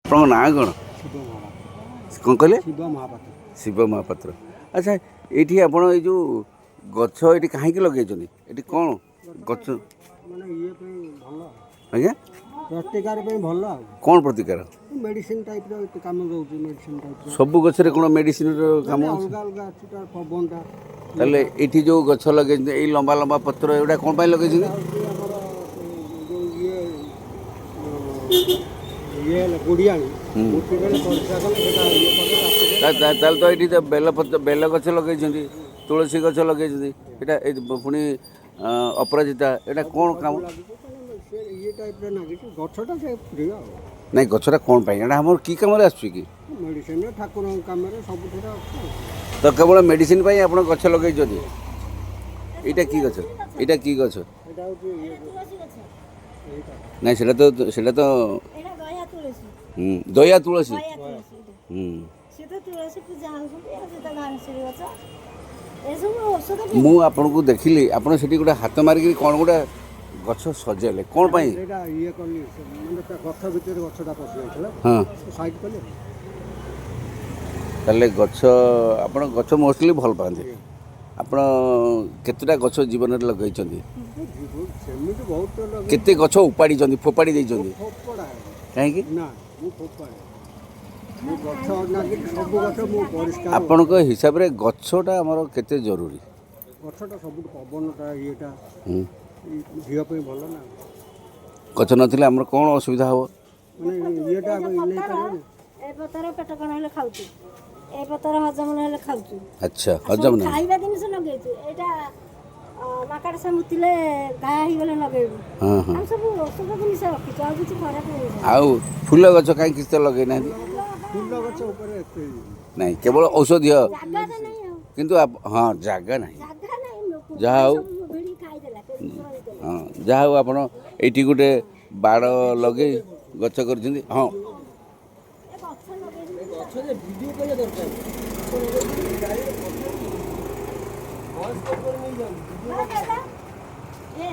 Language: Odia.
ଆପଣଙ୍କ ନାଁ କ'ଣ? ଶିବ ମହାପାତ୍ର। କ'ଣ କହିଲେ? ଶିବ ମହାପାତ୍ର। ଶିବ ମହାପାତ୍ର। ଆଚ୍ଛା, ଏଇଠି ଆପଣ ଏଇ ଯେଉଁ ଗଛ ଏଇଠି କାହିଁକି ଲଗେଇଛନ୍ତି? ଏଠି କ'ଣ ଗଛ? ମାନେ ଇଏ ପାଇଁ ଭଲ। ଆଜ୍ଞା? ପ୍ରତିକାର ପାଇଁ ଭଲ। ଆଉ କ'ଣ ପ୍ରତିକାର? ମେଡ଼ିସିନ ଟାଇପ୍ର କାମ ଦେଉଛି, ମେଡ଼ିସିନ ଟାଇପ୍ର। ସବୁ ଗଛରେ କ'ଣ ମେଡ଼ିସିନର କାମ ଅଛି? ଅଲଗା ଅଲଗା ଅଛି, ତାର ପବନଟା। ତାହେଲେ ଏଇଠି ଯେଉଁ ଗଛ ଲଗେଇଛନ୍ତି, ଏଇ ଲମ୍ବା ଲମ୍ବା ପତ୍ର, ଏଗୁଡ଼ା କ'ଣ ପାଇଁ ଲଗେଇଛନ୍ତି? ହେଉଛି ଆମର ଯେଉଁ ଇଏ ଇଏ ହେଲା ଗୁଡ଼ିଆଣି, ମୁତିଦେଲେ, ପରିସ୍ରା କଲେ, ସେଇଟା ଇଏ କଲେ ରାତିରେ। ତାହେଲେ ତ ଏଇଠି ତ ବେଲପତ୍ର, ବେଲ ଗଛ ଲଗେଇଛନ୍ତି, ତୁଳସୀ ଗଛ ଲଗେଇଛନ୍ତି, ଏଇଟା ଏଇ ପୁଣି ଅପରାଜିତା, ଏଇଟା କ'ଣ କାମ? ଲାଗିଛି ମାନେ ସେ ଇଏ ଟାଇପ୍ର ଲାଗିଛି ଗଛଟା, ସେ ପ୍ରିୟ ଆଉ। ନାଇଁ, ଗଛଟା କ'ଣ ପାଇଁ? ଏଇଟା ଆମର କି କାମରେ ଆସୁଛି କି? ମେଡ଼ିସିନ, ଠାକୁରଙ୍କ କାମରେ, ସବୁଥିରେ ଅଛି ଆଉ। ତ କେବଳ ମେଡ଼ିସିନ ପାଇଁ ଆପଣ ଗଛ ଲଗେଇଛନ୍ତି? ଏଇଟା କି ଗଛ? ଏଇଟା କି ଗଛ? ଏଇଟା ହେଉଛି ଇଏ। ତୁଳସୀ ଗଛ। ଏଇଟା। ନାଇଁ, ସେଟା ତ ଏଇଟା ଗୟା ତୁଳସୀ। ଦୟା ତୁଳସୀ। ଗୟା ତୁଳସୀ ଏଇଟା। ସେ ତ ତୁଳସୀ ପୂଜା ହେଉଛନ୍ତି, ଆଉ ସେ ତ ଘାନସିରି ଗଛ, ଏସବୁ ଔଷଧ ବି। ମୁଁ ଆପଣଙ୍କୁ ଦେଖିଲି, ଆପଣ ସେଠି ଗୋଟେ ହାତ ମାରିକିରି କ'ଣ ଗୋଟେ ଗଛ ସଜେଇଲେ, କ'ଣ ପାଇଁ? ସେଇଟା ଇଏ କଲି, ମାନେ ତା ଗଛ ଭିତରେ ଗଛଟା ପଶି ଯାଇଥିଲା, ସାଇଡ୍ କଲି। ତାହେଲେ ଗଛ, ଆପଣ ଗଛ ମୋଷ୍ଟଲି ଭଲ ପାଆନ୍ତି। ଆପଣ କେତେଟା ଗଛ ଜୀବନରେ ଲଗେଇଛନ୍ତି? ସେମିତି ବହୁତ ଲଗେଇ। କେତେ ଗଛ ଉପାଡ଼ିଛନ୍ତି, ଫୋପାଡ଼ି ଦେଇଛନ୍ତି? ଫୋପଡ଼ା। କାହିଁକି? ନା, ମୁଁ ଫୋପାଡ଼େ, ମୁଁ ଗଛ ଲାଗିଛି, ସବୁ ଗଛ ମୁଁ ପରିଷ୍କାର। ଆପଣଙ୍କ ହିସାବରେ ଗଛଟା ଆମର କେତେ ଜରୁରୀ? ଗଛଟା ସବୁଠୁ ପବନଟା ଇଏଟା ଏଇ ଦେହ ପାଇଁ ଭଲ ନା। ଗଛ ନଥିଲେ ଆମର କ'ଣ ଅସୁବିଧା ହେବ? ମାନେ ଇଏଟା ନେଇପାରିବନି। ଏ ପତର ପେଟ କଣ ହେଲେ ଖାଉଛୁ, ଏ ପତର ହଜମ ନହେଲେ ଖାଉଛୁ। ଆଚ୍ଛା, ହଜମ ସବୁ ନାହିଁ। ଖାଇବା ଜିନିଷ ଲଗେଇଛୁ। ଏଇଟା ମାକାଡ଼ସା ମୁତିଲେ ଘା ହେଇଗଲେ ଲଗେଇବୁ। ହଁ ହଁ ଆମେ ସବୁ ଔଷଧ ଜିନିଷ ରଖିଛୁ, ଆଉ କିଛି ଖରାପ ଜିନିଷ ନାହିଁ। ଆଉ ଫୁଲ ଗଛ କାହିଁ କିଛି ତ ଲଗେଇ ନାହାନ୍ତି? ଫୁଲ ଗଛ ଉପରେ ଏତେ ଇଏ ନାହିଁ। ନାଇଁ, କେବଳ ଔଷଧୀୟ। ଜାଗା ତ ନାହିଁ ଆଉ। କିନ୍ତୁ ହଁ, ଜାଗା ନାହିଁ। ଜାଗା ନାହିଁ, ଲୋକ ଯାହା ହଉ। ସବୁ ଭିଡ଼ି ଖାଇଦେଲା, କୁକୁର ହେଇଦେଲା। ହଁ, ଯାହା ହଉ, ଆପଣ ଏଇଠି ଗୋଟେ ବାଡ଼ ଲଗେଇ ଗଛ କରିଛନ୍ତି। ହଁ। ଏ ଗଛ ଲଗେଇଛନ୍ତି। ହଁ, ଦାଦା। ଏ